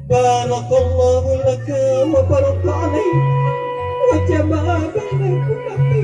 Barakallahu laka wa baraka alaik wa jama'a bainakum fi.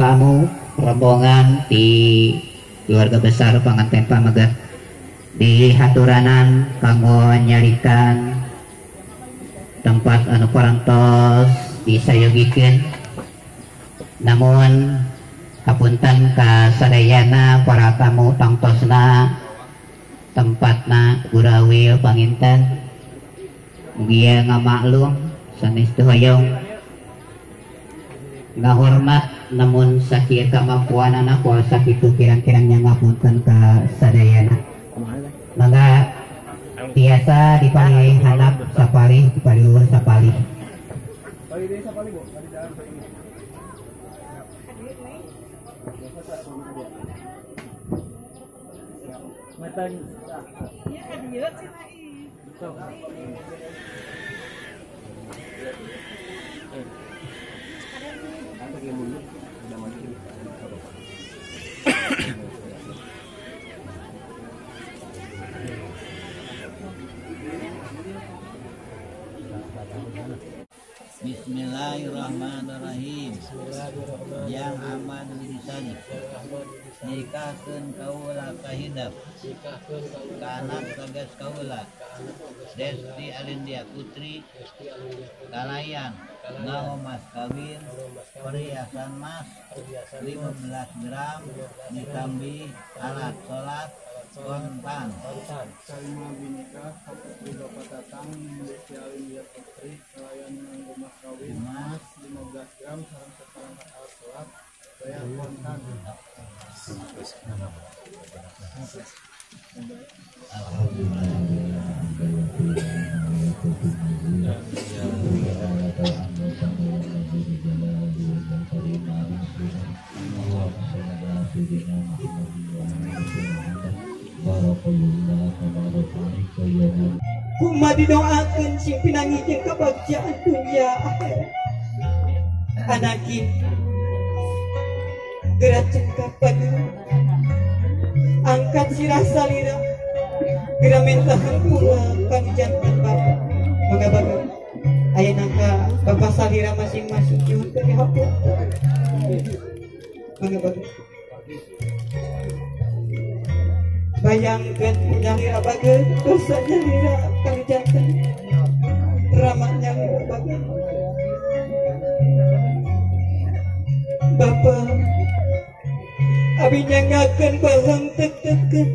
Tamu rombongan di keluarga besar panganten Pameget di haturanan kanggo nyarikan tempat anu parantos disayogikeun, namun hapunten ka sadayana para tamu tangtosna tempatna gurawil panginten mugia ngamaklum sanes teu hoyong ngahormat namun sakieu kamampuanana kuasa kitu kirang-kirangnya ngapunten ka sadayana. Mangga biasa dipalih handap sapalih dipalih luhur sapalih. Bismillahirrahmanirrahim. Yang aman bisa nikahkeun kaula kahidap ka anak tegas kaula Desti Alindia Putri kalayan nganggo mas kawin perhiasan mas 15 gram ditambi alat sholat Kontan. Kalima binikah ka putri Bapak Tatang memiliki alim putri kalayan nganggo mas kawin Emas 15 gram sareng saperangkat alat sholat bayar kontan. Kuma didoakeun sing pinangi jeung kebagjaan dunia akhirat. Anakin gerak cengkap padu angkat sirah salira gerak minta hampura kanu jantan bapak. Maka bapak ayeuna ka bapak salira masing-masing nyuhun ka hapunten. Maka bapak bayangkan nyalira bager dosa nyalira kanu jantan ramah nyalira bager. Bapak abi nyangakeun baheung tek-teken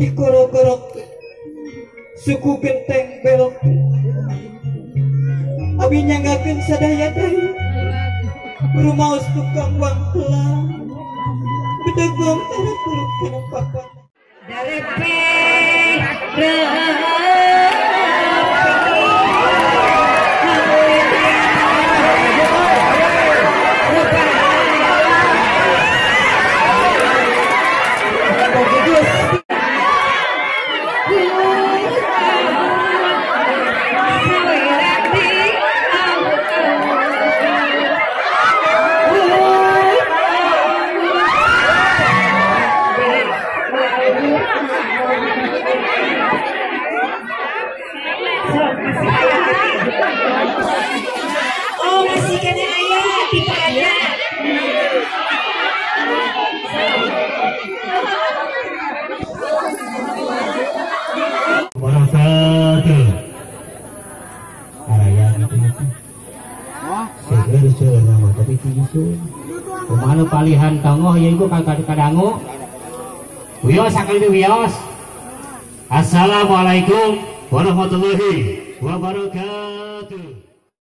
dikorok-korok suku genteng belok abi nyangakeun sadaya-daya rumaos tukang wangkela bedegong tanah kuluk kana papan Darepe Oh, masih kena ayah, tipe ayah. Wabarakatuh. Araya gitu ya. Seger seueur nama tapi tinggi seueur. Kumaha palihan tongoh ya iku kadangu. Wios sakali wios. Assalamualaikum warahmatullahi wabarakatuh.